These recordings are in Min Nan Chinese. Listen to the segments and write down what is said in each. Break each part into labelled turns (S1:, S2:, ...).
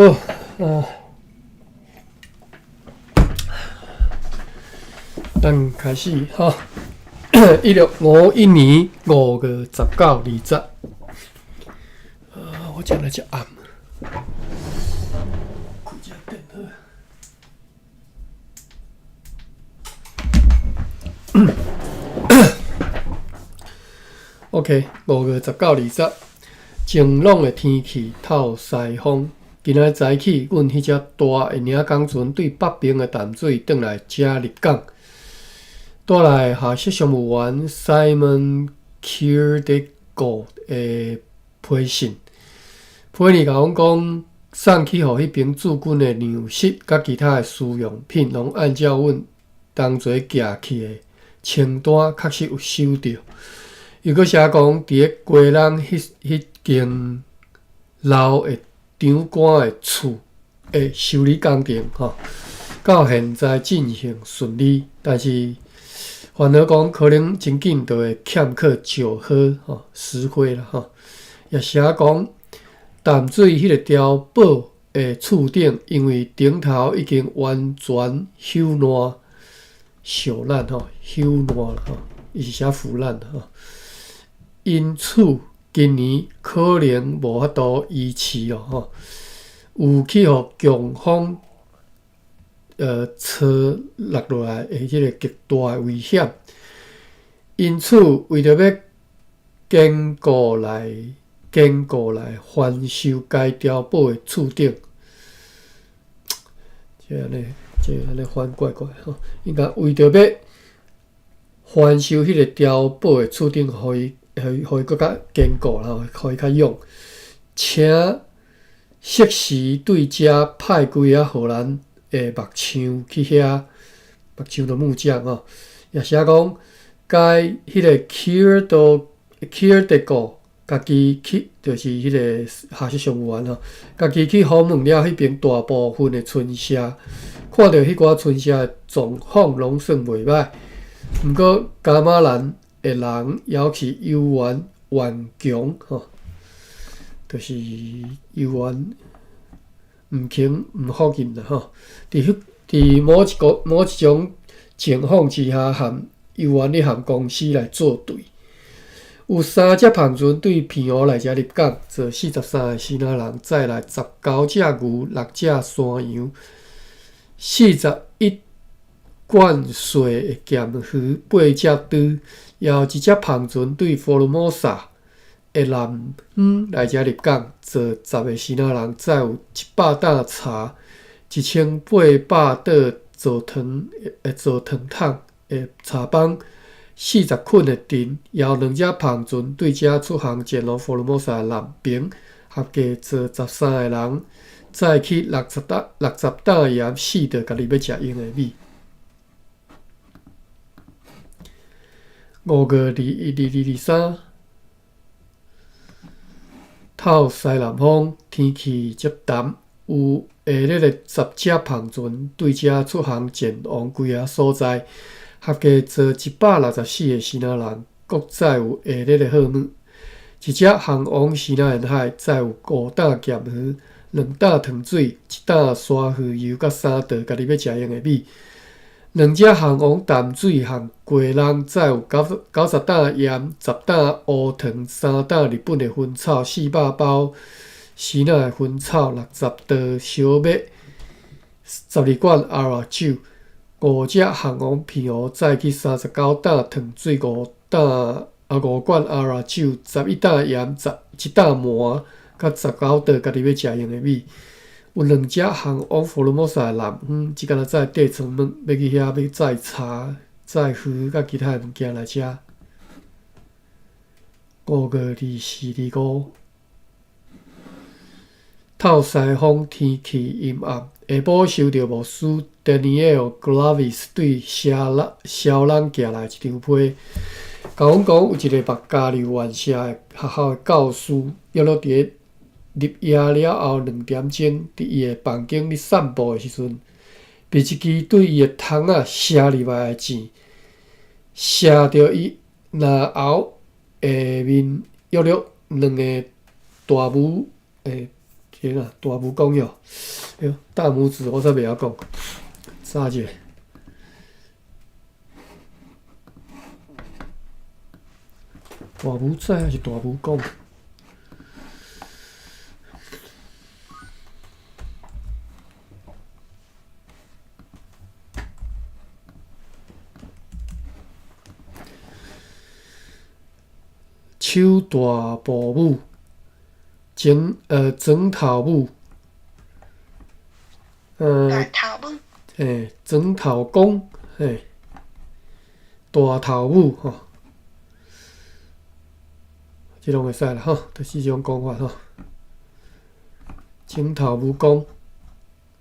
S1: 好，啊，咱開始吼。1651年5月19、20。啊，我這來遮暗。開這電好。OK，5月19、20，晴朗的天氣，透西風。今仔早起，阮彼隻大的領港船對北爿的淡水轉來遮入港，帶來下設商務員 Simon Kirdeco 的批信。批呢，共阮講，送去予彼爿駐軍的糧食佮其他的私用品，攏按照阮當初寄去的清單，確實有收著。又閣寫講，佇咧基隆彼彼間樓的長官的厝的修理工程，吼，到現在進行順利，但是煩惱講可能真緊就會欠缺石灰，吼，石灰啦，吼。也寫講淡水彼個碉堡的厝頂，因為頂頭已經完全朽爛、朽爛，吼，朽爛啦，吼，伊是寫腐爛，吼。因此今年可能無法度維持哦，吼，有去予強風吹落落來的彼個極大的危險。因此，為著欲堅固來翻修該碉堡的厝頂，這按呢翻怪怪吼，應該為著欲翻修彼個碉堡的厝頂，予伊。予伊閣較堅固啦，予伊較勇。請適時對遮派幾个荷蘭的木匠去遐，木匠就木匠吼，也寫講，該彼個 Kirdeco 家己去，就是彼個下設商務員吼，家己去訪問了彼爿大部分的村社，看著彼寡村社的狀況攏算袂䆀，毋過噶瑪蘭的人猶是猶原頑強吼，就是猶原毋肯毋服認啦吼。佇某一種情況之下，和猶原咧和公司來作對。有三隻帆船對澎湖來遮入港，載43個支那人，載來19隻牛、六隻山羊、41罐細的鹹魚、八隻豬，也有一隻帆船對福爾摩沙的南方來遮入港，載10個支那人，載有100擔茶、1800袋做糖桶的茶枋、40捆的藤，也有兩隻帆船對遮出航前往福爾摩沙的南爿，合計載13個人，載去60擔鹽、4袋家己欲食用的米。5月21、22、23，透西南風，天氣極澹，有下日的10隻帆船對遮出航前往幾个所在，合計載164個支那人，閣載有下日的貨物。一隻航往西南沿海，載有5擔鹹魚、2擔糖水、1擔山魚油，佮3袋家己欲食用的米。兩隻航往淡水和基隆，載有90擔鹽、10擔烏糖、3擔日本的薰草、400包支那的薰草、60袋燒麥、12罐紅酒。五隻航往澎湖，載去39擔糖水、5罐紅酒、11擔鹽、1擔糜，佮19袋家己欲食用的米。有兩隻航往福爾摩沙的南方，這敢若載硩床物，欲去遐欲載茶、載魚佮其他的物件來遮。5月24、25，透西風，天氣陰暗。下晡收著牧師 Daniel Glavis 對蕭朗寄來一張批，共阮講有一個目加利縣社的學校的教師，約莫佇咧入夜了後2點鐘，佇伊的房間咧散步的時陣，被一支對伊的窗仔射入來的箭，射著伊嚨喉下面約略兩个大拇，天啊，大拇公哟，哎，大拇指我才袂晓讲，查者。大拇指还是大拇公？手大步舞，枕头舞，欸，枕头公，嘿，大头舞吼，這攏會使啦吼，就四種講法吼。枕頭母公，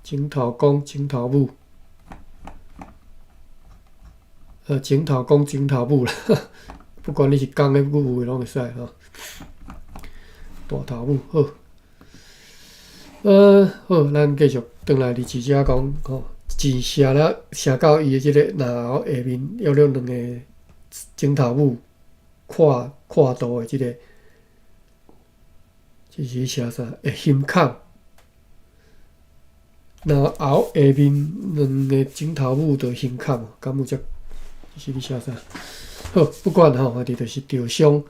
S1: 枕頭公，枕頭母，枕頭公，枕頭母啦。不管你是公的母的，攏會使吼。大頭母好，好，咱繼續轉來日誌遮講吼，真寫了寫到伊的這个腦下面約略兩个枕頭母闊闊度的這个，這是寫啥？會胸孔，腦後下面兩个枕頭母的胸孔，敢有這？這是咧寫啥？好，不管吼，反正就是著傷，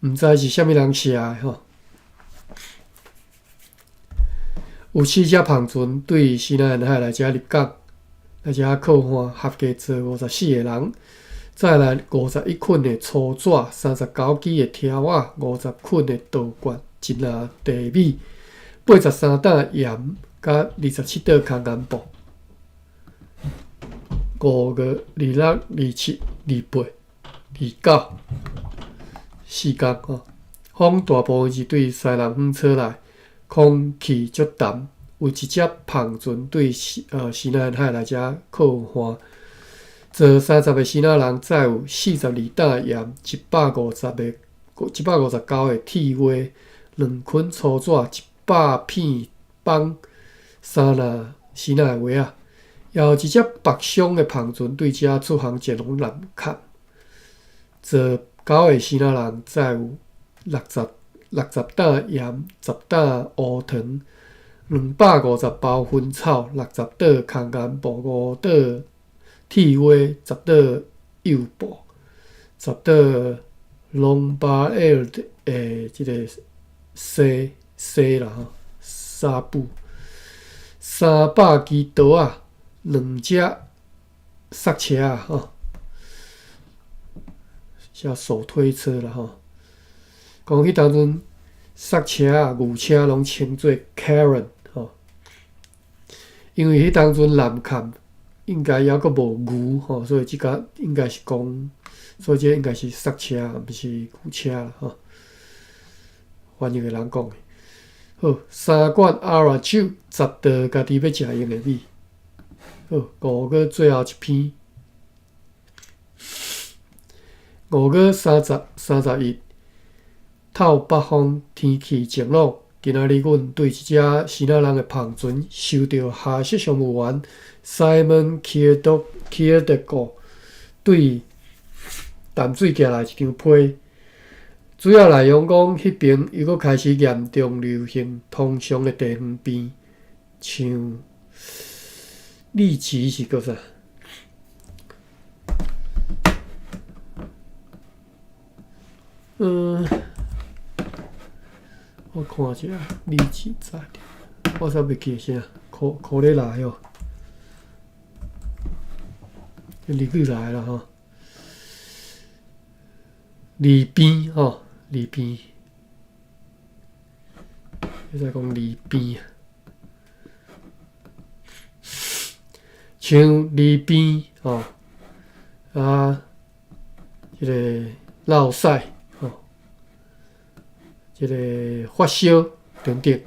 S1: 毋知是啥物人寫的吼。有四隻帆船對西南沿海來遮入港，來遮靠岸，合計坐54個人。再來51捆的粗紙，39支的條仔，50捆的稻罐，一籃地米，83擔鹽，佮27袋空棉布。5月26、27、28、29，四工吼。風大部分是對西南風吹來，空氣足澹。有一隻帆船對西南沿海來遮靠岸，坐30個支那人，載有42擔鹽、159個鐵鍋、2捆粗紙、100片枋、3籃支那的鞋仔。也有一隻北上的帆船對遮出航前往南崁，坐9個支那人，載有60擔鹽、10擔烏糖、250包薰草、60袋空棉布、5袋鐵鍋、10袋幼布、10袋龙巴尔的這个紗紗啦吼，紗布，300支刀仔。兩隻剎車仔吼，叫手推車啦吼。講彼當陣剎車仔、牛車攏稱做 Karen 吼，因為彼當陣南崁應該猶閣無牛吼，所以這個應該是講，所以這應該是剎車，毋是牛車啦吼。翻譯的人講的。好，3罐阿拉酒，10袋家己欲食用的米。好，五月最後一篇，5月30、31，透北風，天氣晴朗。今仔日，阮對一隻支那人的帆船收著哈室商務員 Simon Kierkegaard 對淡水寄來一張批。主要內容講，彼爿又閣開始嚴重流行通常的地方病，像痢疾是叫啥？我看一下，痢疾在，我煞袂記啥，科科咧來哦，日語來啦吼，痢病吼，痢病，會使講痢病。像痢病吼，啊，這个落屎吼，這个發燒等等，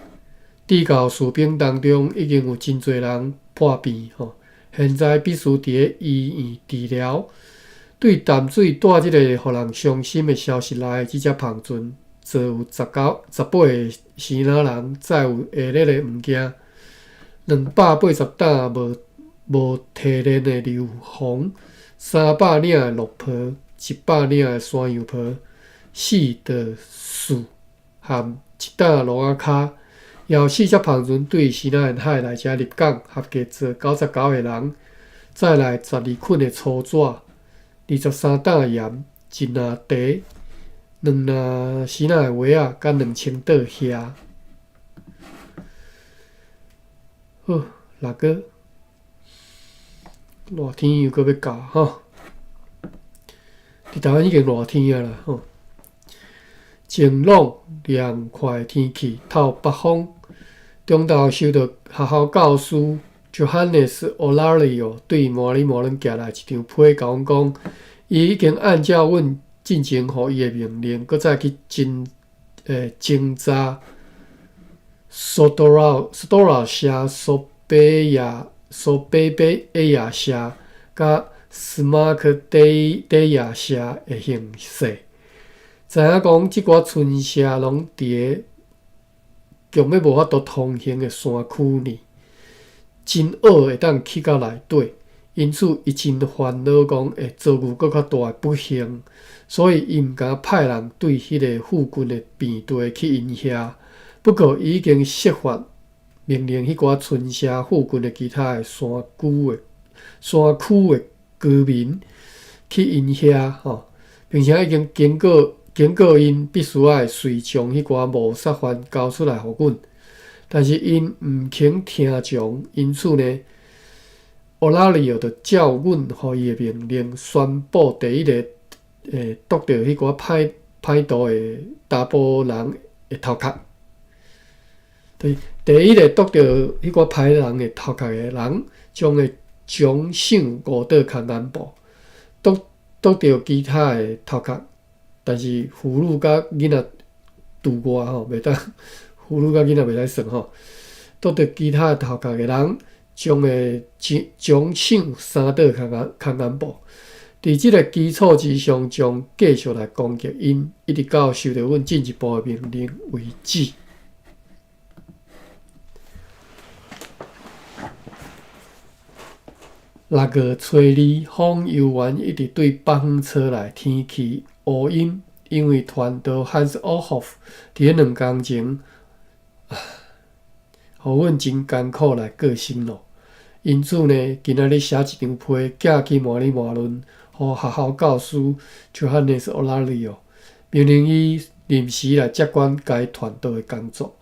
S1: 至到士兵當中已經有真濟人破病吼，現在必須佇咧醫院治療。對淡水帶這个予人傷心的消息來的這隻帆船，坐有18個支那人，載有下列的物件：280擔無提煉的硫磺，300領的鹿皮，100領的山羊皮，4袋樹和1擔蘆仔跤，有四隻帆船對西奈沿海來遮入港，合計載99個人，載來12捆的粗紙，23擔鹽，一籃茶，兩籃西奈的萵仔，佮2000桌蝦。好，六月熱天又閣欲到吼，佇台灣已經熱天啊啦吼。晴朗涼快天氣，透北風。中晝收到學校教師 Johannes Olario 對馬里馬倫寄來一張批，共阮講，伊已經按照阮進前予伊的命令，閣再去偵查蘇多拉蘇多拉城、蘇比亞蘇比比亞城佮斯馬克底底亞城的形勢。知影講，這寡村社攏佇个強欲無法度通行的山區呢，真僫會當去到內底，因此伊真煩惱講會遭遇閣較大的不幸，所以伊毋敢派人對彼个附近的平地去𪜶遐。不過，伊已經設法命令彼寡村社附近的其他的山區的居民去𪜶遐吼，並且已經警告𪜶必須愛隨將彼寡謀殺犯交出來予阮，但是𪜶毋肯聽從，因此呢，奧拉里奧就照阮予伊的命令，宣布第一個捉著彼寡歹歹徒的查埔人的頭殼。對，第一個捉著彼寡歹人的頭殼的人，將會獎賞5桌空銀布；捉著其他的頭殼。但是婦女佮囡仔除外吼，袂當婦女佮囡仔袂使算吼。捉著其他頭殼的人，將會獎賞3桌空銀布。佇這个基礎之上，將繼續來攻擊𪜶，一直到收著阮進一步的命令為止。6月初二，風猶原一直對北方吹來，天氣烏陰。因為傳道 Hans Ohoff 佇彼兩工前，予阮真艱苦來過生路。因此呢，今仔日寫一張批，寄去馬里馬倫，予學校教師 Johannes Olario，命令伊臨時來接管該傳道的工作，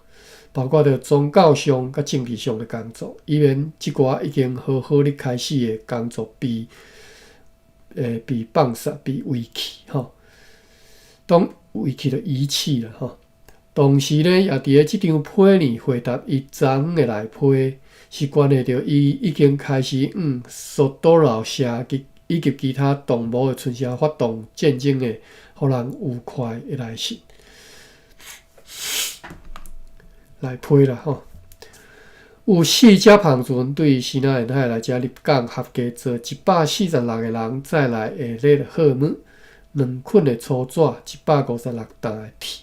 S1: 包括著宗教上佮政治上的工作，以免這寡已經好好咧開始的工作被放殺、被遺棄吼。當遺棄就遺棄啦吼。同時呢，也佇咧這張批裡回答伊昨昏的來批，是關係著伊已經開始向蘇多老社及以及其他同謀的村社發動戰爭的，予人愉快的來信。來批啦吼，有四隻帆船對西奈沿海來遮入港，合計載146個人，載來下列貨物：2捆的粗紙，156擔的鐵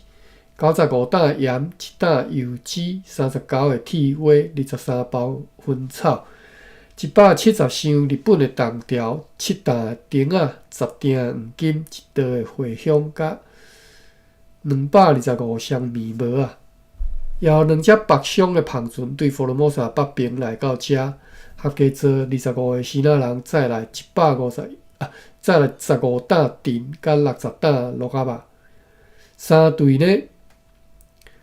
S1: ，95擔鹽，1擔油脂，39個鐵鍋，23包薰草，170箱日本的銅條，7擔釘仔，10鋛黃金，1桌的茴香，佮225箱棉帽仔。也有兩隻北上的帆船對福爾摩沙北爿來到遮，合計載25個支那人，載來150啊，載來15擔藤佮60擔鹿仔肉。三隊呢？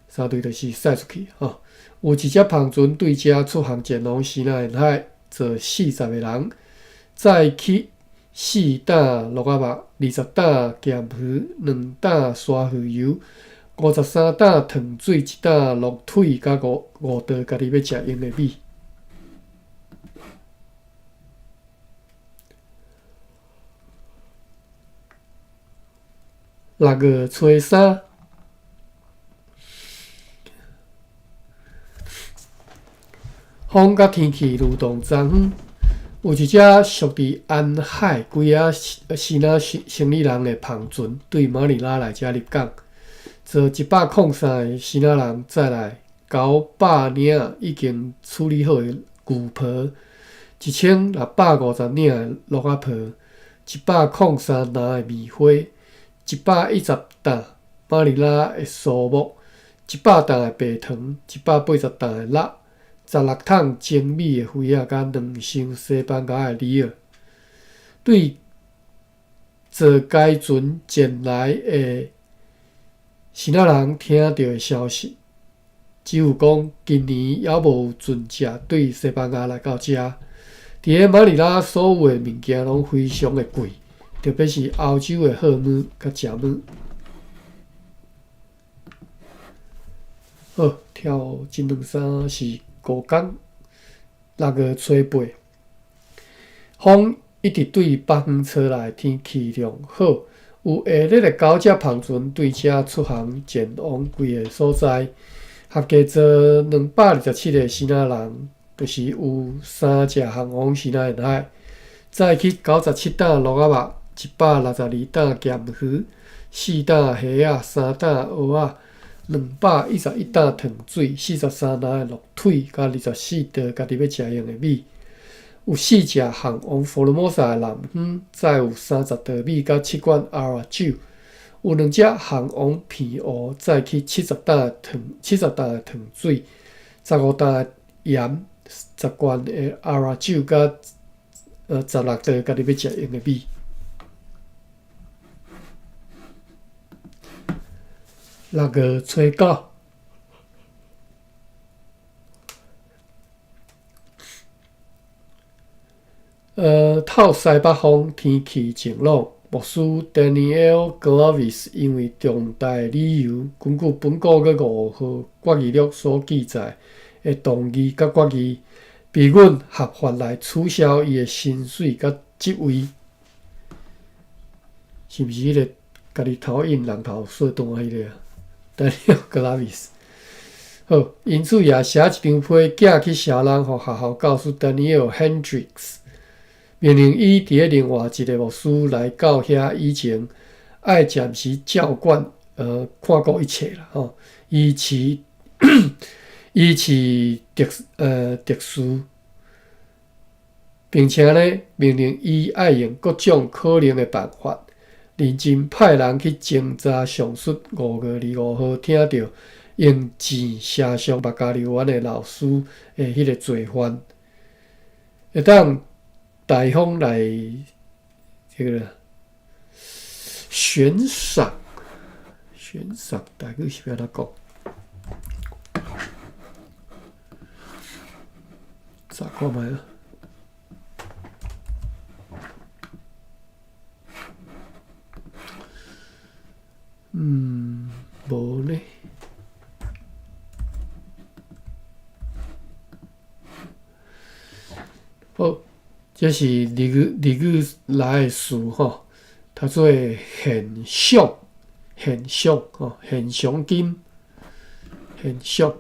S1: 三隊就是駛出去吼。有一隻帆船對遮出航前往西奈沿海，載40個人，載去4擔鹿仔肉、20擔鹹魚、2擔沙魚油、53擔糖水、1擔鹿腿，佮五袋家己欲食用的米。6月初三，風佮天氣如同昨昏，有一隻屬佇安海幾仔支那生意人的帆船對馬尼拉來遮入港，載103個支那人，載來900領已經處理好的牛皮，1650領的鹿仔皮，103籃的棉花，110擔馬尼拉的蘇木， 100擔的白糖，180擔的肉，16桶精美的魚仔，佮2箱西班牙的梨仔。對坐該船前來的支那人聽著的消息，只有講今年猶無有船隻對西班牙來到遮。佇咧馬尼拉所有的物件攏非常的貴，特別是歐洲的貨物佮食物。好，跳一兩三是五工，6月初8，風一直對北方吹來，天氣良好，有下熱的九隻帆船對遮出航前往幾个所在，合計坐227个支那人，就是有三隻航王支那沿海，載去97擔蘆仔肉，162擔鹹魚，4擔蝦仔，3擔蚵仔。211擔糖水，43籃的鹿腿，佮24袋家己欲食用的米。有四隻航往福爾摩沙的南方，載有30袋米佮7罐紅仔酒。有兩隻航往澎湖，載去70擔糖、70擔的糖水，15擔的鹽，10罐的紅仔酒佮16袋家己欲食用的米。6月初9，透西北風，天氣晴朗。牧師 Daniel Glavis 因為重大理由，根據本古閣5號決議錄所記載的動議佮決議，批准合法來取消伊的薪水佮職位，是毋是彼個家己頭印人頭碎斷彼個啊？Daniel Glavis。好，因此也寫一張批寄去小人，予學校教師 Daniel Hendricks，命令伊佇咧另外一个牧師來到遐以前，愛暫時照管，看顧一切啦，吼，維持維持秩序，並且呢，命令伊愛用各種可能的辦法，認真派人去偵查上述5月25號聽著用箭射傷麥加溜灣的老師的彼个罪犯，會當大方來這个懸賞，懸賞台語是欲按怎講？查看覓啊？無呢。好，這是日語日語來的詞吼，讀做懸賞，懸賞吼，懸賞金，懸賞。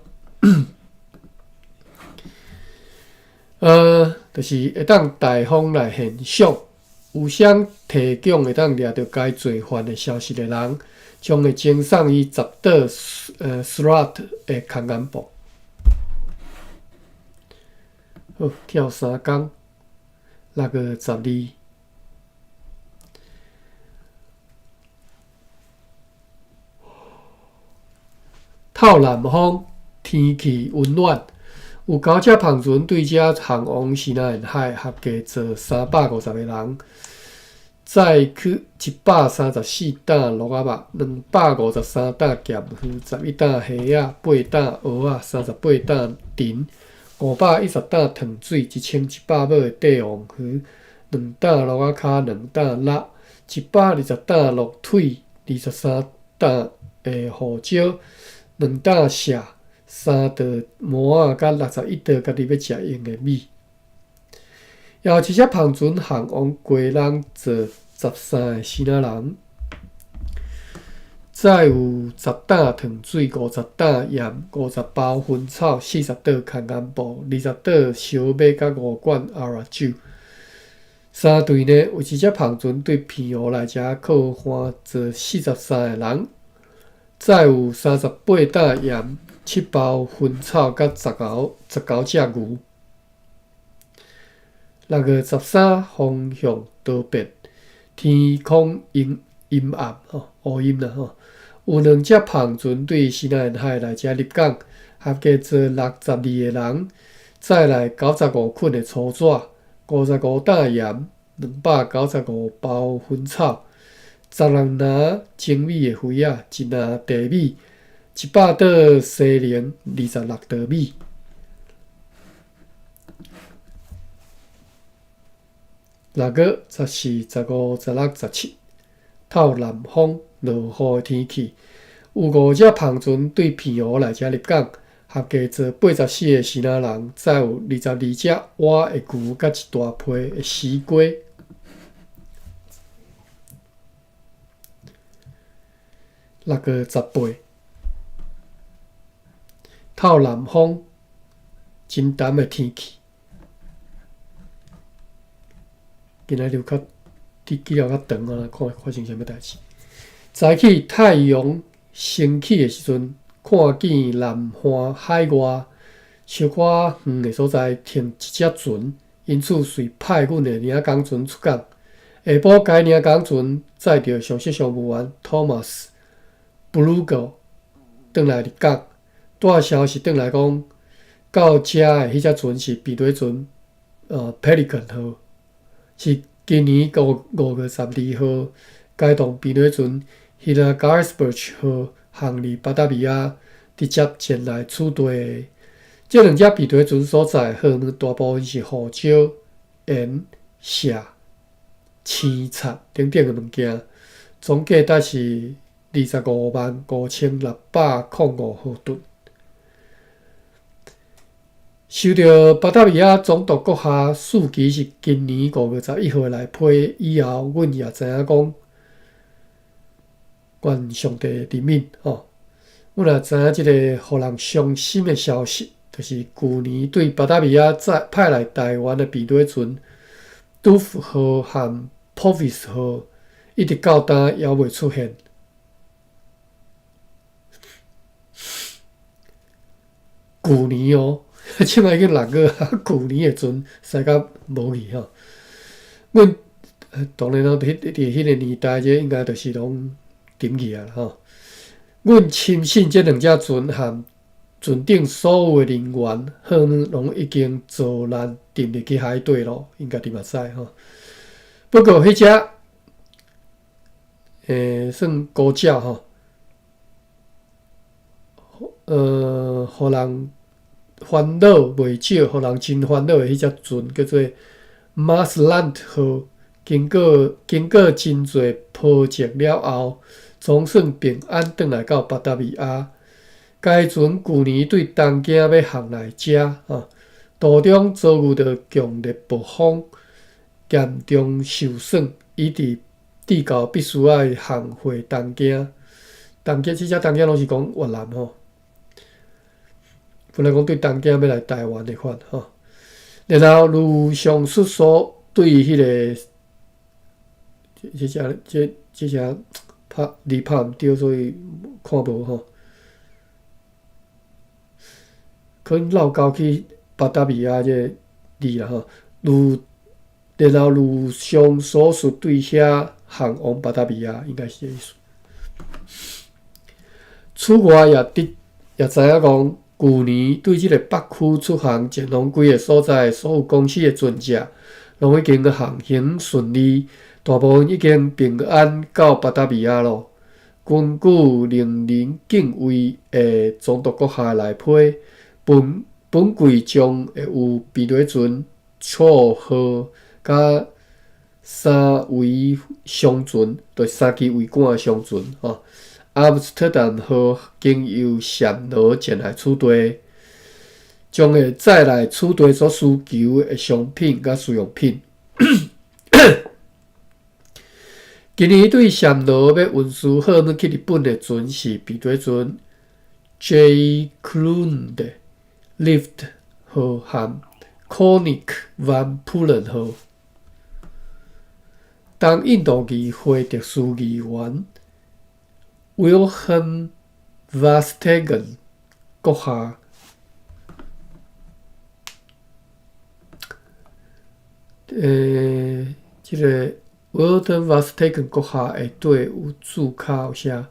S1: 就是會當大方來懸賞，有啥提供會當掠著該罪犯的消息的人，將會贈送伊10袋Srat 的空間布。好，跳三工，6月12。透南風，天氣溫暖，有九隻帆船對遮航往西南海，合計坐350個人，載去134擔蘆仔肉，253擔鹹魚，11擔蝦仔，8擔蚵仔，38擔陳，510擔糖水，1100尾的帝王魚，2擔蘆仔跤，2擔肉，120擔鹿腿，23擔的胡椒，2擔蟹，3袋麻仔，佮61袋家己欲食用的米。也有一隻帆船航往基隆坐13个支那人，載有10擔糖水、50擔鹽、50包薰草、40袋空間布、20袋燒麥佮5罐紅仔酒。三隊呢，有一隻帆船對澎湖來遮靠岸坐43个人，載有38擔鹽、7包薰草佮19隻牛。6月13，風向多變，天空陰陰暗吼，烏陰啦吼。有兩隻帆船對西南沿海來遮入港，合計載62個人，載來95捆的粗紙、55擔鹽、295包薰草、16籃精美的花仔、一籃茶米、100桌西寧、26袋米。6月14、15、16、17，透南風落雨的天氣，有五隻帆船對澎湖來遮入港，合計載84個支那人，載有22隻活的牛佮一大批的死雞。6月18，透南風，真澹的天氣。今仔日較記了較長啊，看發生啥物代誌。早起太陽升起的時陣，看見南岸海外小可遠的所在停一隻船，因此遂派阮的領港船出港。下晡，該領港船載著上席商務員 Thomas Bruegel 轉來入港，帶消息轉來講，到遮的彼隻船是避雷船，Pelican 號，是今年5月12號，該棟避雷船 Hillegarsburg 號航離巴達維亞，直接前來此地的。這兩隻避雷船所載貨物大部分是胡椒、鹽、錫、青菜等等的物件，總價值是255,605毫盾。收到巴達維亞總督閣下四期是今年5月11號來批以後，阮也知影講，願上帝憐憫吼。阮也知影這個予人傷心的消息，就是舊年對巴達維亞載派來台灣的避雷船杜夫號和普維斯號，一直到今猶未出現。舊年哦，這擺已經6月啊，舊年的船駛甲無去吼。阮當然咯，佇彼個年代，這應該就是攏沉去啊吼。阮深信這兩隻船和船頂所有的人員，貨物攏已經遭難沉入去海底咯，應該佇目屎吼。不過彼隻，算孤鳥吼，予人煩惱袂少，予人真煩惱的彼隻船叫做馬斯蘭特號，經過真濟波折了後，總算平安轉來到巴達維亞。該船舊年對東京欲航來遮，途中遭遇著強烈暴風，嚴重受損，以致至到必須愛航回東京。東京，這隻東京攏是講越南吼。本來講對東京欲來台灣的款吼，然後如上述所對彼個，這隻這這隻拍字拍毋對，所以看無吼。可能落溝去巴達維亞這個字啦吼，如然後如上所述對遐航往巴達維亞，應該是這個意思。此外也得也知影講，舊年對這個北區出航前往幾个所在，所有公司的船隻，攏已經航行順利，大部分已經平安到巴達維亞咯。根據令人敬畏的總督閣下來批，本本季將會有避雷船、錯號佮三桅商船，就是三支桅杆的商船吼。阿姆斯特丹號經由暹羅前來此地，將會載來此地所需求的商品佮使用品。今年對暹羅欲運輸貨物去日本的船是避雷船 J. Klund Lift 號和 Konig van Pulen 號。東印度議會特殊議員 Wilhelm Verstegen 閣下，這個 Wilhelm Verstegen 閣下下底有註腳有寫，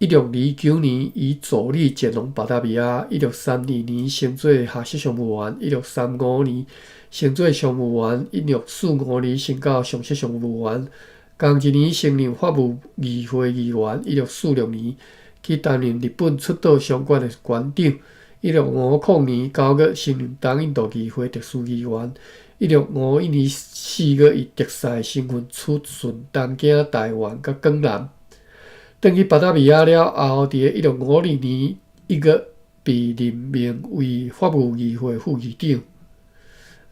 S1: 1629年，伊助理前往巴达维亚；1632年，升做下设商务员；1635年，升做商务员；1645年，升到上设商务员。仝一年，升任法务议会议员；1646年，去担任日本出岛商馆的馆长；1650年9月，升任东印度议会特殊议员；1651年4月，以特使身份出巡东京、台湾佮广南。转去巴达维亚了后，伫咧1652年1月被任命为法务议会副议长。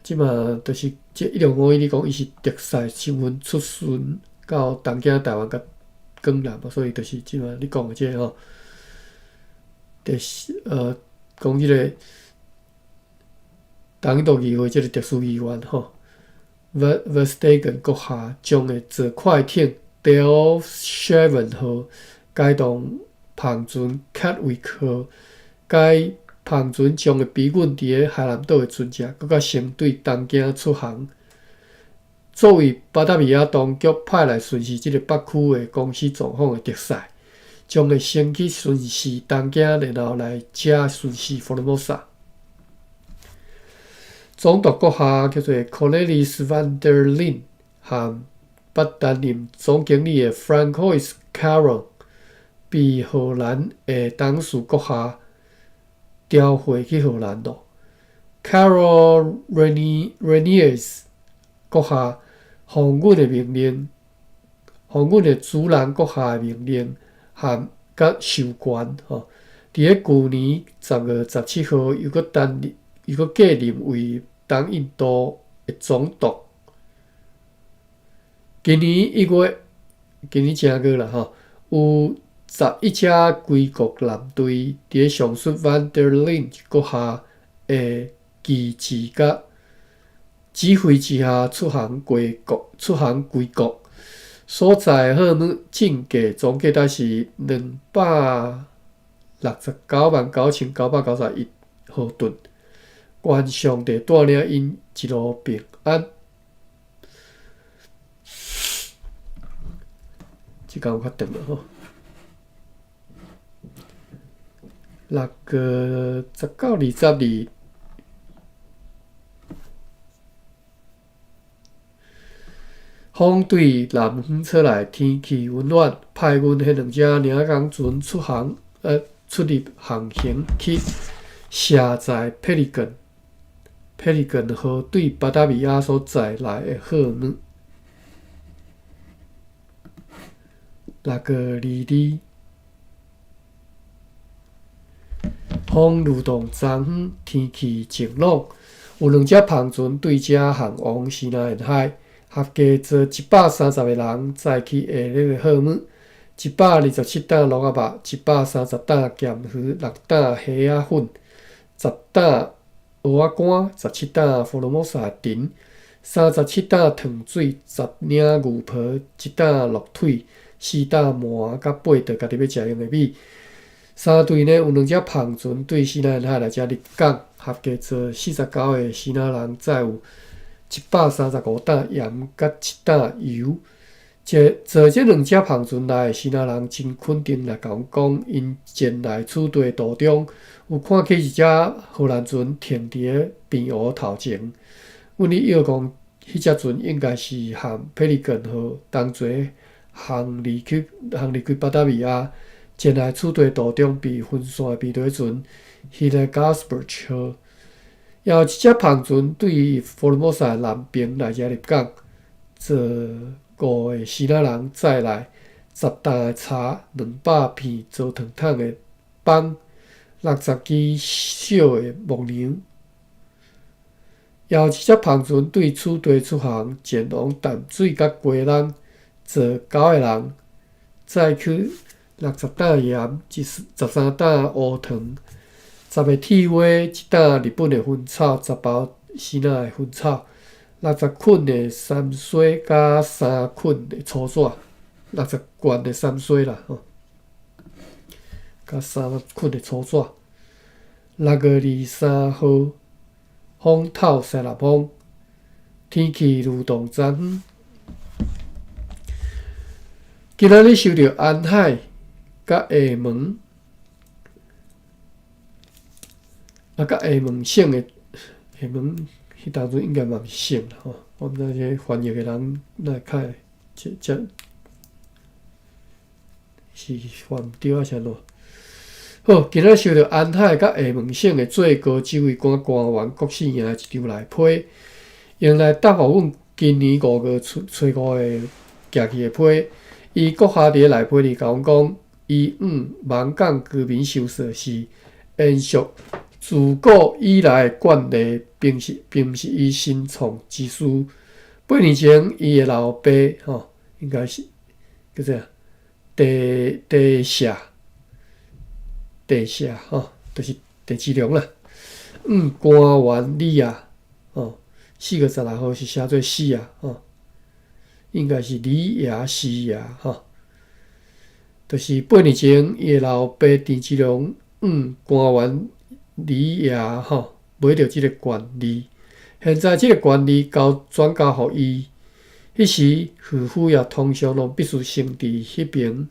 S1: 这马就是这一六五一年讲，伊是特使身份出巡到东京、台湾佮广南，所以就是这马你讲的这个吼，就是讲这个东印度议会这个特殊议员吼，Verstegen 阁下将会坐快艇 Delfshaven 号，改动帆船 Katwijk 号，该帆船将会比阮伫咧海南岛的船只阁较先对东京出航。作为巴达维亚当局派来巡视这个北区的公司状况的特使，将会先去巡视东京，然后来遮巡视福尔摩沙。总督阁下叫做 Cornelis van der Lint，和捌担任总经理的 Francois Caron，被荷兰的董事阁下调回去荷兰咯。Carel Reyniers 阁下奉阮的命令，奉阮的主人阁下的命令和佮授权吼，伫咧旧年10月17号，又阁担任，又阁继任为东印度的总督。今年1月，今年正月啦吼，有11只归国舰队伫咧上述 Van der Lint 阁下的旗帜佮指挥之下出航归国，出航归国。所载货物总计总价值是2,699,991荷盾。愿上帝带领𪜶一路平安。这工有较长了吼。6月19、20日，风对南方出来，天气温暖，派阮彼两只领港船出航，出入航行去卸载佩利根，佩利根号对巴达维亚所载来的货物。6月22，风蠕动东方，天气晴朗，有两只帆船对遮航往西南沿海，合计坐130个人，载去下列的货物：127担萝仔肉，130担咸鱼，6担虾仔粉，10担蚵仔干，17担福尔摩沙陈，37担糖水，10领牛皮，1担鹿腿，4担麻佮8袋家己欲食用的米。三队呢有两只帆船对西南沿海来遮入港，合计坐49个支那人，载有135担盐佮7担油。坐坐这两只帆船来的支那人真肯定来共阮讲，𪜶前来此地途中有看见一只荷兰船停伫咧平湖头前。阮咧臆讲，彼只船应该是和佩利根号同齐航离去航离开巴达维亚，前来此地途中被分散的皮划船 Hillegarsburg 号。也有一只帆船对福尔摩沙南边来遮入港，坐5个支那人载来10担的茶，200片糟糖桶的枋，60支小的木梁。也有一只帆船对此地出航，前往淡水佮鸡籠，坐9个人，载去60担盐，13担乌糖，10个铁锅，1担日本的薰草，10包支那的薰草，60捆的三丝佮3捆的粗纸，60罐的三丝啦吼，佮3捆的粗纸。6月23号，风透西南风，天气流动昨昏。今仔日收著安海佮厦門，啊，佮厦門省的廈門，彼當陣應該嘛毋是省啦吼，我毋知這翻譯的人哪會較會這這是翻毋對抑是按怎？好，今仔收著安海佮廈門省的最高指揮官官員郭世贏的一張內批，用來答覆阮今年五月初初五的寄去的批。伊閣下佇咧內批裡共阮講，伊往網港居民收稅是延續自古以來的慣例，並是並毋是伊新創之事。8年前，伊的老爸吼，應該是叫做啥？鄭鄭謝鄭謝吼，就是鄭芝龍啦。往官員李啊，吼，4月16號是寫做死啊，吼，應該是李爺死爺吼。就是八年前，伊的老爸鄭芝龍往官員李爺吼買著這个權利，現在這个權利交轉交予伊。彼時，漁夫也通常攏必須先佇彼爿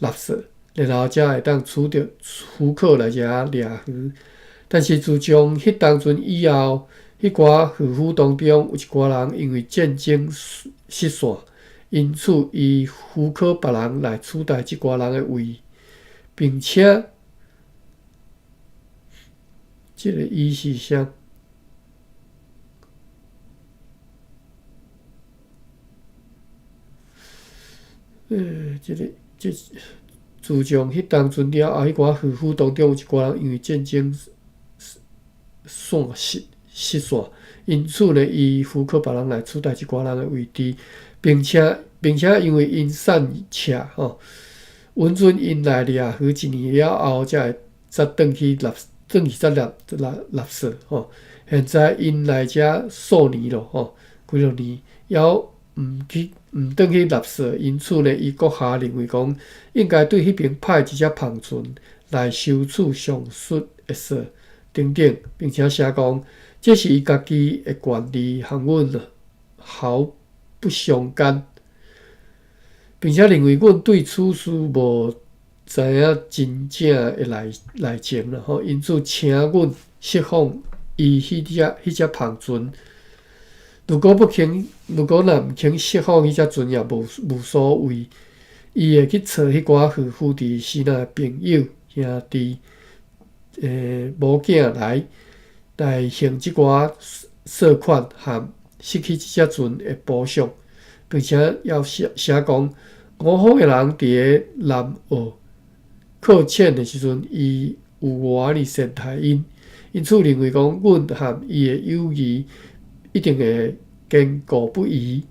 S1: 納稅，然後才會當取著許可來遮掠魚。但是自從彼當陣以後，彼寡漁夫當中有一寡人因為戰爭失散，因此伊許可別人來取代這寡人的位，並且這个伊是啥？這个這自從彼當陣了後，彼寡漁夫當中有一寡人因為戰爭散失失散，因此呢，伊許可別人來取代這寡人的位置，並且並且因為𪜶散赤吼，允准𪜶來掠魚一年了後，才會才轉去納轉去才納納納稅吼。現在𪜶來遮數年咯吼，幾落年，猶毋去毋轉去納稅，因此呢，伊閣下認為講，應該對彼爿派一隻帆船來收取上述的稅等等，並且寫講，這是伊家己的權利，和阮毫不相干，並且認為阮對此事無知影真正的內內情啦吼，因此請阮釋放伊彼隻彼隻帆船。如果不肯，如果若毋肯釋放彼隻船，也無無所謂。伊會去揣彼寡漁夫佇支那的朋友兄弟、某囝來來還這寡稅款和失去這隻船的補償，並且要寫寫講，吳方的人佇咧南澳擱淺的時陣，伊有偌爾善待𪜶，因此認為講，阮和伊的友誼一定會堅固不移。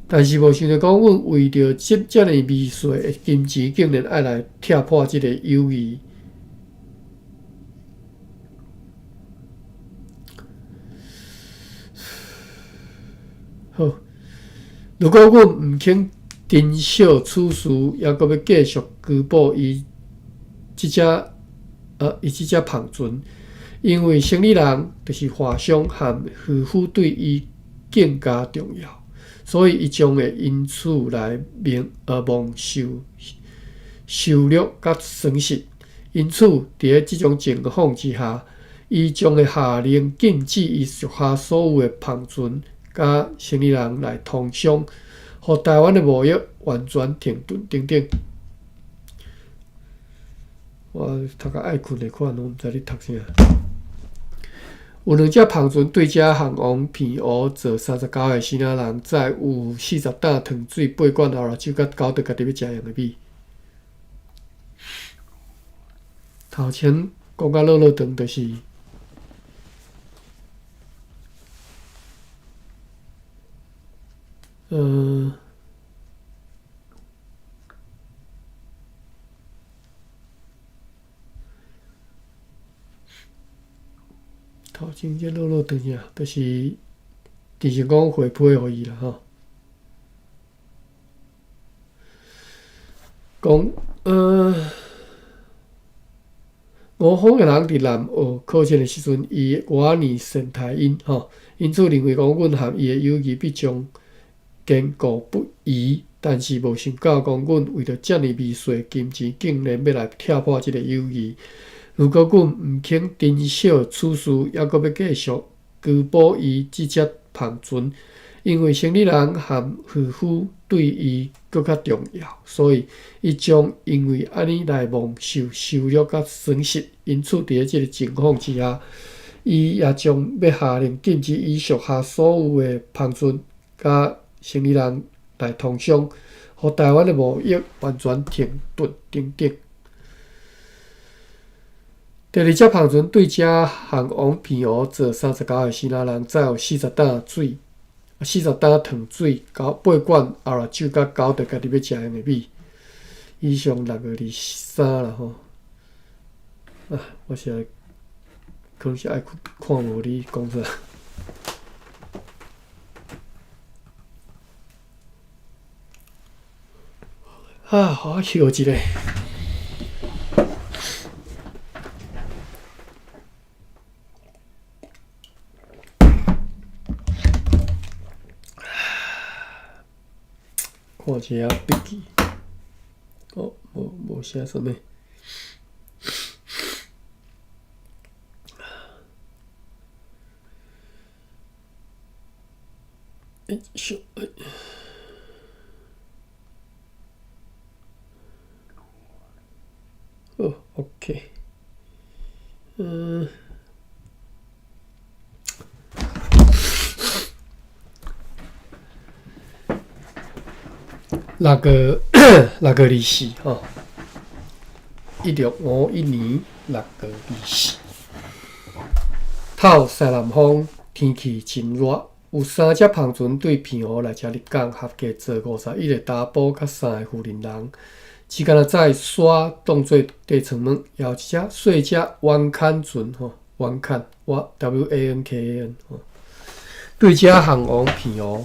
S1: 但是無想著講，阮為著這遮爾微細的金錢，竟然愛來拆破這个友誼。好，如果阮毋肯珍惜此事，猶閣欲繼續拘捕伊這隻伊這隻帆船，因為生理人就是華商和漁夫對伊更加重要，所以伊將會因此來免蒙受受辱佮損失。因此，佇咧這種情況之下，伊將會下令禁止伊屬下所有的帆船佮生理人來通商，予台灣的貿易完全停頓等等。我讀甲愛睏的款，攏毋知咧讀啥。有兩隻帆船對遮項王澎湖做39個支那人，載有40擔糖水八罐牛肉酒佮九袋家己欲食用的米。頭前講甲落落長，就是，頭前這落落長啥，就是直接講回批予伊啦吼。講，吳方的人佇南澳擱淺的時陣，伊偌爾善待𪜶吼，因此認為講，阮和伊的友誼必將堅固不移。但是無想到講，阮為著遮爾微細的金錢，竟然欲來拆破這个友誼。如果阮毋肯珍惜此事，猶閣欲繼續拒保伊這隻帆船，因為生理人和漁夫對伊閣較重要，所以伊將因為按呢來蒙受羞辱佮損失。因此，佇咧這个情況之下，伊也將欲下令禁止伊屬下所有的帆船佮生理人來通商，予台灣的貿易完全停頓等等。第二隻帆船對遮漢王澎湖坐39個支那人，載有40擔水、40擔糖水、9、8罐紅辣酒佮9袋家己欲食用的米。以上6月23啦吼。啊，我實在可能是愛看無你講啥。啊，予我歇一下。看一下筆記。哦，無無寫啥物。欸，小，欸。好，OK。嗯。6月6月24吼，1651年6月24，透西南風，天氣真熱，有三隻帆船對澎湖來遮入港，合計坐51個查埔佮三个婦人人，只干焦載沙當做硩床物，也有一隻細隻灣崁船吼，灣崁，WANKAN 吼，對遮漢王澎湖。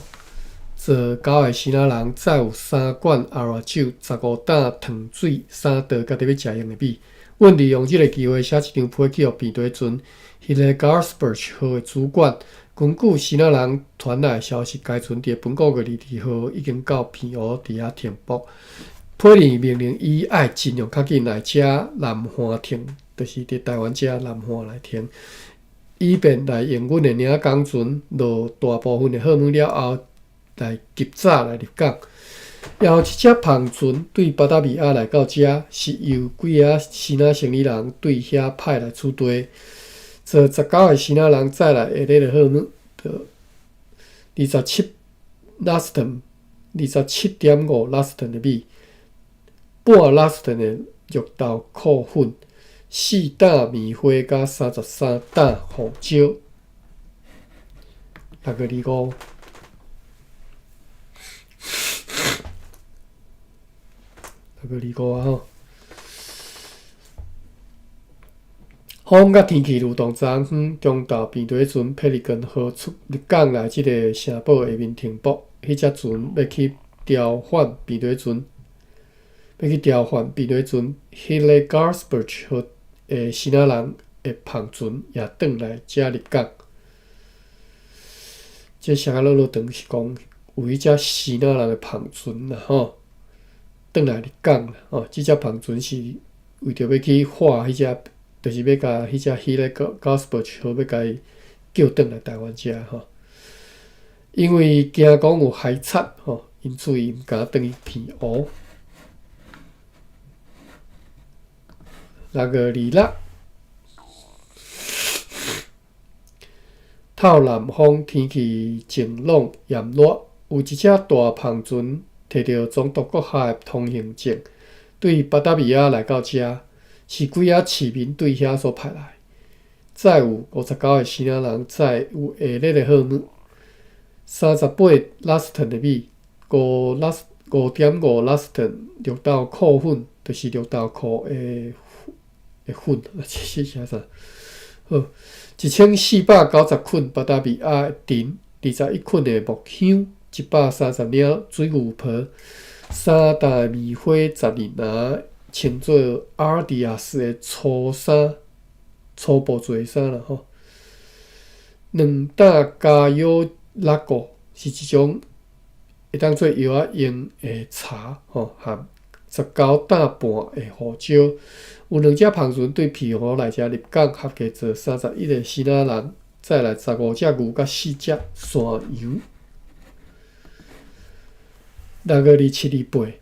S1: 坐9個支那人，載有三罐紅辣酒、15擔糖水、3袋家己欲食用的米。阮利用這个機會寫一張批去予平地船，彼个 Garsberg 號的主管。根據支那人傳來的消息，該船佇本個月22號已經到澎湖佇遐停泊。批裡命令伊愛盡量較緊來遮南岸停，就是佇台灣遮南岸來停，以便來用阮的領港船落大部分的貨物了後，來及早來入港。也有一隻帆船對巴達維亞來到遮，是由幾个支那生理人對遐派來取代，坐19個支那人載來下列的貨物，27 laston、27.5 laston 的米，半 laston 的綠豆滷粉，4擔棉花佮33擔胡椒。6月25。6月25啊吼，風佮天氣流動昨昏中晝平地船佩利根號出入港來這个城堡下面停泊，彼隻船欲去調換平地船，欲去調換平地船，彼个 Garsberg 號的支那人的帆船也轉來遮入港。這寫甲落落長是講有彼隻支那人的帆船啦吼。轉來入港啦，吼！這隻帆船是為著欲去化彼隻，就是欲共彼隻彼个 Garsberg 號欲共伊叫轉來台灣遮吼。因為驚講有海賊吼，因此伊毋敢轉去澎湖。6月26，透南風，天氣晴朗炎熱，有一隻大帆船。摕著總督閣下的通行證，對巴達維亞來到遮，是幾仔市民對遐所派來，載有59個支那人，載有下列的貨物：38 laston 的米，5.5 laston 綠豆滷粉，就是綠豆滷的的粉，這是寫啥？好，1490捆巴達維亞的藤，21捆的木香。130領水牛皮，3擔棉花，12籃稱做阿爾迪亞斯的粗衫、粗布做的衫啦吼。2擔加腰拉鼓是一種會當做藥仔用的柴吼，含19擔半的胡椒。有兩隻帆船對澎湖來遮入港，合計載31個支那人，載來15隻牛佮四隻山羊。6月27、28，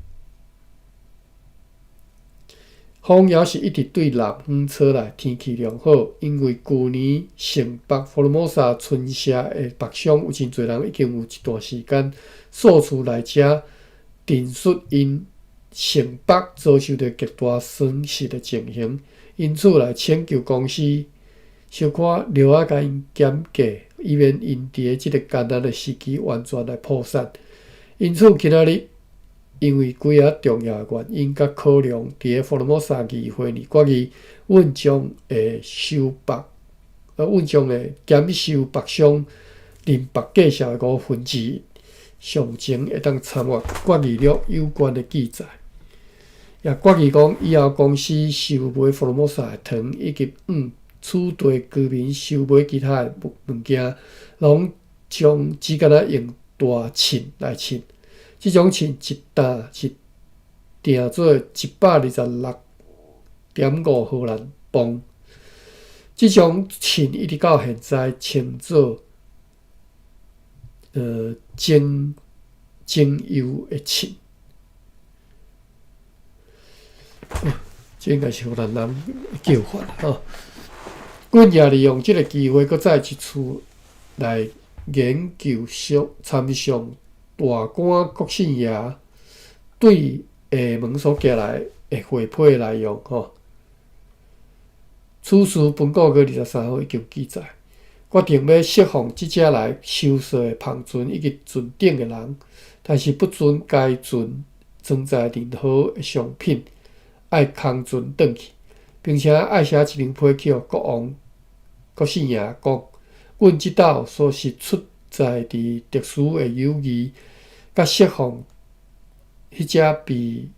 S1: 風猶是一直對南方吹來，天氣良好。因為舊年城北福爾摩沙村社的北鄉有真濟人已經有一段時間數次來遮陳述𪜶城北遭受著極大損失的情形，因此來請求公司小可料仔共𪜶減價，以免𪜶佇這个艱難的時期完全來破產。因此，今仔日因為幾仔重要的原因佮考量，佇个福爾摩沙議會議決議，阮將會收北，阮將會減收北鄉林北介紹的1/5。詳情會當參閱決議錄有關的記載。也決議講，以後公司收買福爾摩沙的糖以及此地居民收買其他的物件，攏將只干焦用大秤來稱。這種秤一擔是定做126.5荷蘭磅。這種秤一直到現在稱做精精油的秤。這應該是荷蘭人的叫法吼。阮也利用這个機會，閣再一次來研究上參詳大官國姓爺對廈門所寄來的貨批內容吼。此事本個月23號已經記載，決定欲釋放這隻來收稅的帆船以及船頂的人，但是不准該船裝載任何的商品，愛空船轉去，並且愛寫一張批去予國王國姓爺講，阮這斗所是出在佇特殊的友誼，佮釋放彼隻被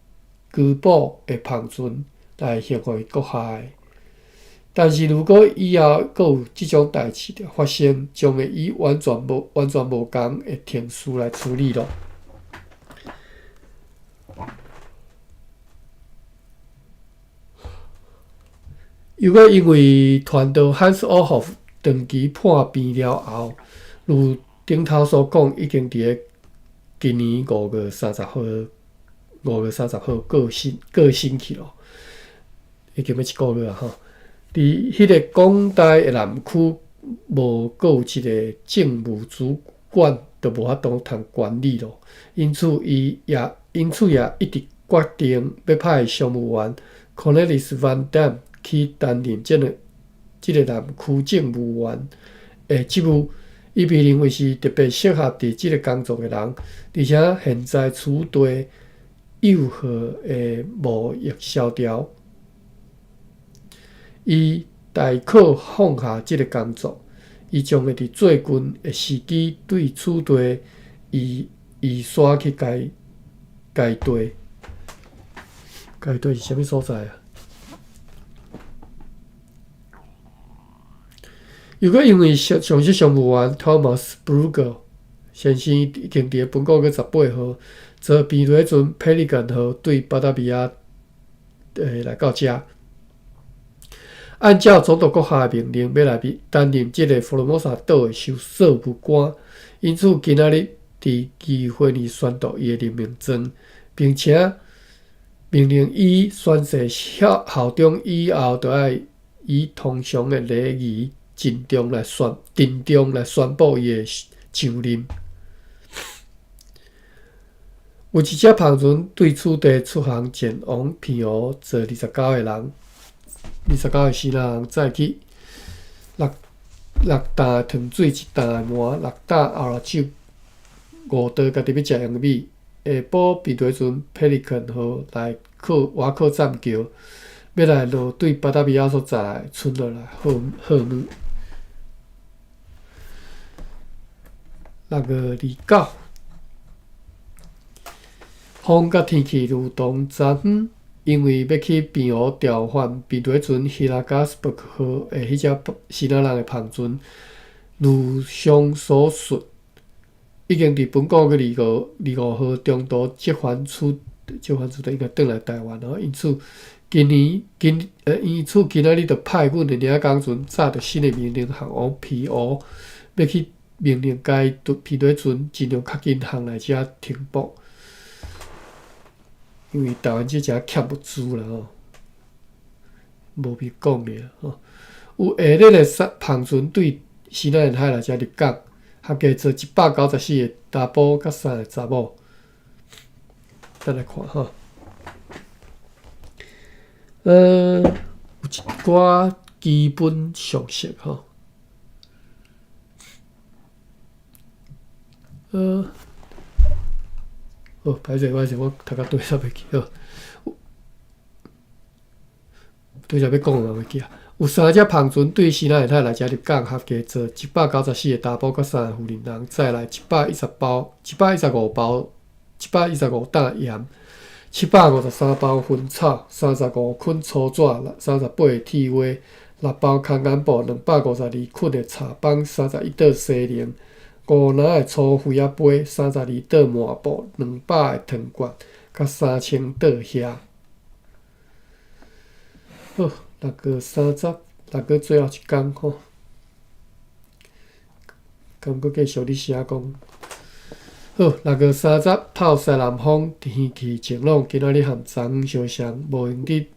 S1: 拘捕的帆船來還予閣下的。但是如果以後閣有這種代誌發生，將會以完全無仝的程序來處理囉。又閣因為傳道漢斯·奧霍夫長期破病了後，如頂頭所講，已經佇个今年五月三十號，5月30號過身去囉，已經欲一個月啊吼。佇彼个廣大的南區，無閣有一个政務主管，就無法度通管理囉。因此也一直決定欲派商務員 Cornelis Van Dam 去擔任這个南區政務員的職務。伊被認為是特別適合佇這个工作的人，而且現在此地誘惑的貿易蕭條，伊大可放下這个工作。伊將會佇最近的時機對此地移徙去該地。該地是啥物所在啊？又閣因為上上席商務員 Thomas Brugger 先生已經佇本個月18號坐平底船 Pelican 號對巴達維亞來到遮。按照總督閣下的命令，欲來擔任這个福爾摩沙島的稅務官，因此今仔日佇議會裡宣讀伊的任命狀，並且命令伊宣誓效忠以後，就愛以通常的禮儀鄭重來宣布伊的上任。有一隻帆船對此地出航前往澎湖，載29個人，29個支那人載去六擔的糖水，一擔的糜，六擔紅酒，五袋家己欲食用的米。下晡平底船 Pelican 號來靠倚靠棧橋，欲來落對巴達維亞所在的村落來贺物。6月29，風佮天氣如同昨昏，因為欲去澎湖調換平底船希拉加斯伯克號的彼隻支那人的帆船，如上所述，已經佇本個月25號中途折返出折返出應該轉來台灣吼，因此今年今呃，因此今仔日就派阮的領港船載著新的命令航往澎湖，欲去命令該皮底船盡量較緊航來遮停泊，因為台灣這誠欠物資啦吼，無必講爾吼。有下日的帆船對西南沿海來遮入港，合計載194個查埔佮三个查某。咱來看吼，有一寡基本常識吼。好，歹勢歹勢，我讀甲對煞袂記好。拄才欲講嘛袂記啊。有三隻帆船對西南沿海來遮入港，合計載194個查埔佮三個婦人人，載來110包、115包、115擔鹽、753包薰草、35捆粗紙、38個鐵鍋、6包空眼布、252捆的柴枋、31桌西寧、5籃的粗灰仔杯、32桌麻布、200个糖罐，佮3000桌蝦。好，6月30，6月最後一工吼，敢閣繼續咧寫講。好，6月30，透西南風，天氣晴朗。今仔日和昨昏相像，無閒得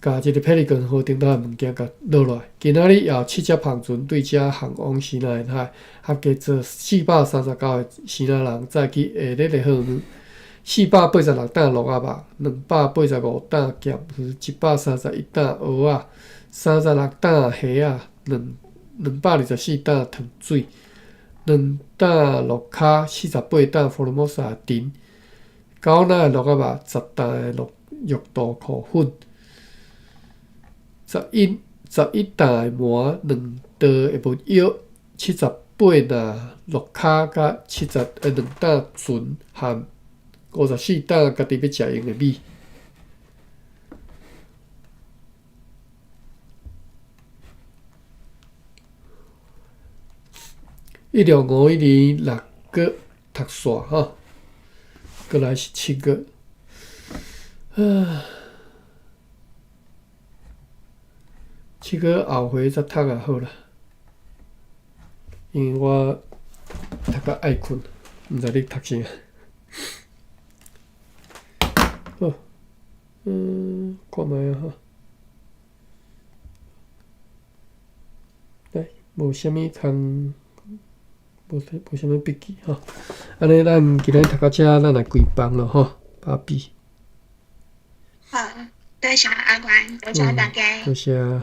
S1: 共這个ペリカン號頂頭的物件共落落來。今仔日也有七隻帆船對遮航往西南沿海，合計載439個支那人，載去下日的號碼。486擔鹿仔肉，285擔鹹魚，131擔蚵仔，36擔蝦仔，224擔糖水，2擔鹿跤，48擔福爾摩沙陳，9籃的鹿仔肉，10擔的鹿肉豆腐粉，11擔的饃，2袋的蜜藥，78籃鹿跤，佮72擔船和54擔家己欲食用的米。1651年6月讀煞吼，閣來是7月，啊，7月後回才讀啊好啦，因為我讀甲愛睏，毋知咧讀啥。好，看覓啊吼，來，無啥物通，無啥物筆記吼。按呢，咱今日讀到遮，咱來關房囉吼，芭比。
S2: 好，多謝阿關，多謝大家。
S1: 多謝。